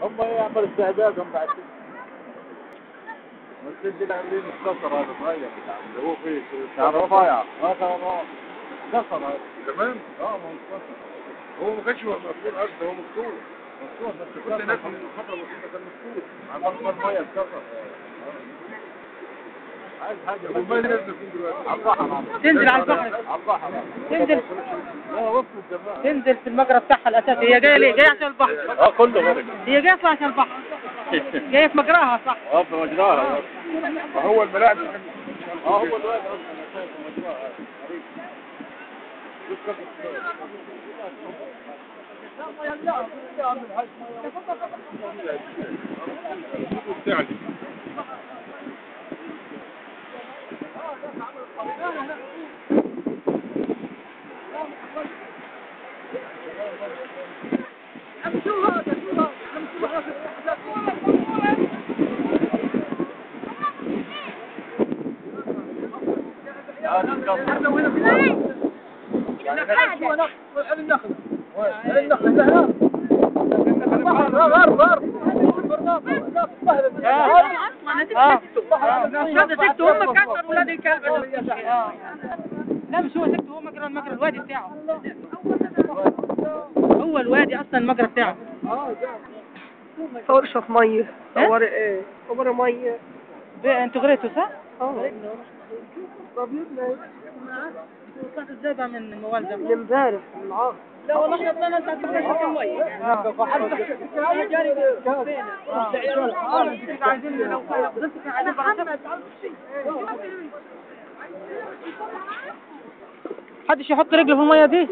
هم يعملوا استعدادهم بعد كده. والسد عاملين اتكسر هذا صغير اللي هو فيه رفيع. اه اتكسر هذا تمام. اه ما هو اتكسر، هو ما كانش مقفول اصلا، هو مفتوح مفتوح بس كنت هناك من فترة بسيطة كان مفتوح. مع ضغط المية اتكسر. عايز حاجة. والمية نازله فين دلوقتي؟ على البحر. تنزل على البحر. على البحر تنزل. لا وصلت زمان. تنزل في المجرى بتاعها الاساسي. هي جاية ليه؟ جاية عشان البحر. اه كله غرق. هي جاية اصلا عشان البحر. جاية في مجراها صح؟ اه في مجراها. هو الملاعب. اه هو الواد اصلا في مجراها. هذا سبته هم كسروا ولاد الكلب. لا مش هو سبته، هو مجرى المجرى الوادي بتاعه، هو الوادي اصلا المجرى بتاعه. صور شوف مية، صور ايه، صور مية. انتوا غرقتوا صح؟ اه. طلعتوا ازاي بقى من الموال ده؟ من امبارح من العصر. لا والله احنا طلعنا الساعة 12 المية. محدش يحط رجله في المية دي.